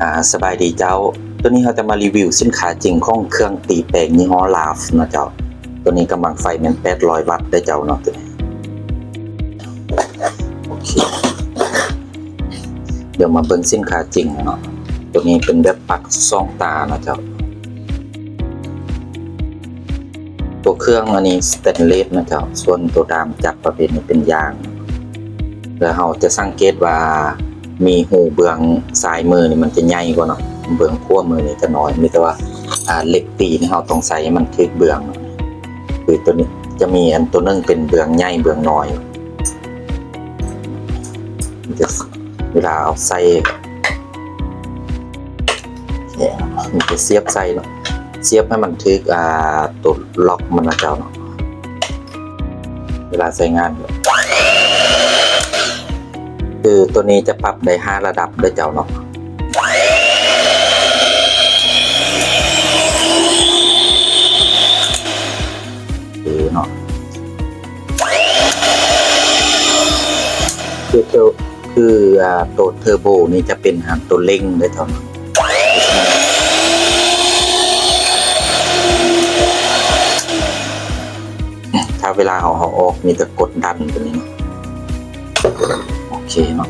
ອາ ສະບາຍດີເຈົ້າ, ໂຕນີ້ເຮົາຈະມາຣີວິວສິນຄ້າຈິງຂອງເຄື່ອງຕີແປງຍີ່ຫໍ້ Laff ເນາະເຈົ້າ. ໂຕນີ້ກຳລັງໄຟແມ່ນແປດຮ້ອຍວັດເດີເຈົ້າເນາະ ໂຕນີ້. ໂອເຄ ດຽວມາເບິ່ງສິນຄ້າຈິງເນາະ. ໂຕນີ້ເປັນແບບປັກສອງຕາເນາະເຈົ້າ. ຕົວເຄື່ອງອັນນີ້ສະແຕນເລສນະເຈົ້າ, ສ່ວນຕົວດາມຈັບປະເພດນີ້ເປັນຢາງ. ແລ້ວເຮົາຈະສັງເກດວ່າມີຮູເບື້ອງຊ້າຍມືນີ້ມັນຈະໃຫຍ່ກວ່າເນາະ, ເບື້ອງຂວາມືນີ້ຈະນ້ອຍ. ມີແຕ່ວ່າ ອາ ເຫຼັກຕີນີ້ເຮົາຕ້ອງໃສ່ໃຫ້ມັນຖືກເບື້ອງ. ຄືຕົວນີ້ຈະມີອັນຕົວໜຶ່ງເປັນເບື້ອງໃຫຍ່ເບື້ອງນ້ອຍ. ເວລາເອົາໃສ່ ນີ້ຈະສຽບໃສ່ເນາະ, ສຽບໃຫ້ມັນຖືກ ອ່າ ຕົວລັອກມັນນະເຈົ້າເນາະ. ເວລາໃຊ້ງານ ຄືຕົວນີ້ຈະປັບໄດ້ຫ້າລະດັບເດີເຈົ້າເນາະ. ຄືເນາະ ຄືໂຕ ຄື ອ່າ ໂຕເທີໂບນີ້ຈະເປັນ ອ່າ ໂຕເລັ່ງເດີເຈົ້າ. ຖ້າເວລາເຮົາເອົາອອກ ມີແຕ່ກົດດັນຕົວນີ້ເນາະ. ໂອເຄເນາະ,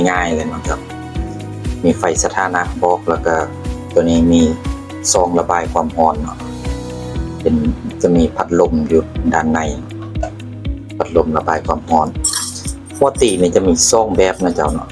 ງ່າຍໆເລີຍເນາະເຈົ້າ. ມີໄຟສະຖານະບອກ, ແລ້ວກໍຕົວນີ້ມີຊ່ອງລະບາຍຄວາມຮ້ອນເນາະ, ເປັນ ຈະມີພັດລົມຢູ່ດ້ານໃນ. ພັດລົມລະບາຍຄວາມຮ້ອນ. ຫົວຕີນີ້ຈະມີສອງແບບນະເຈົ້າເນາະ,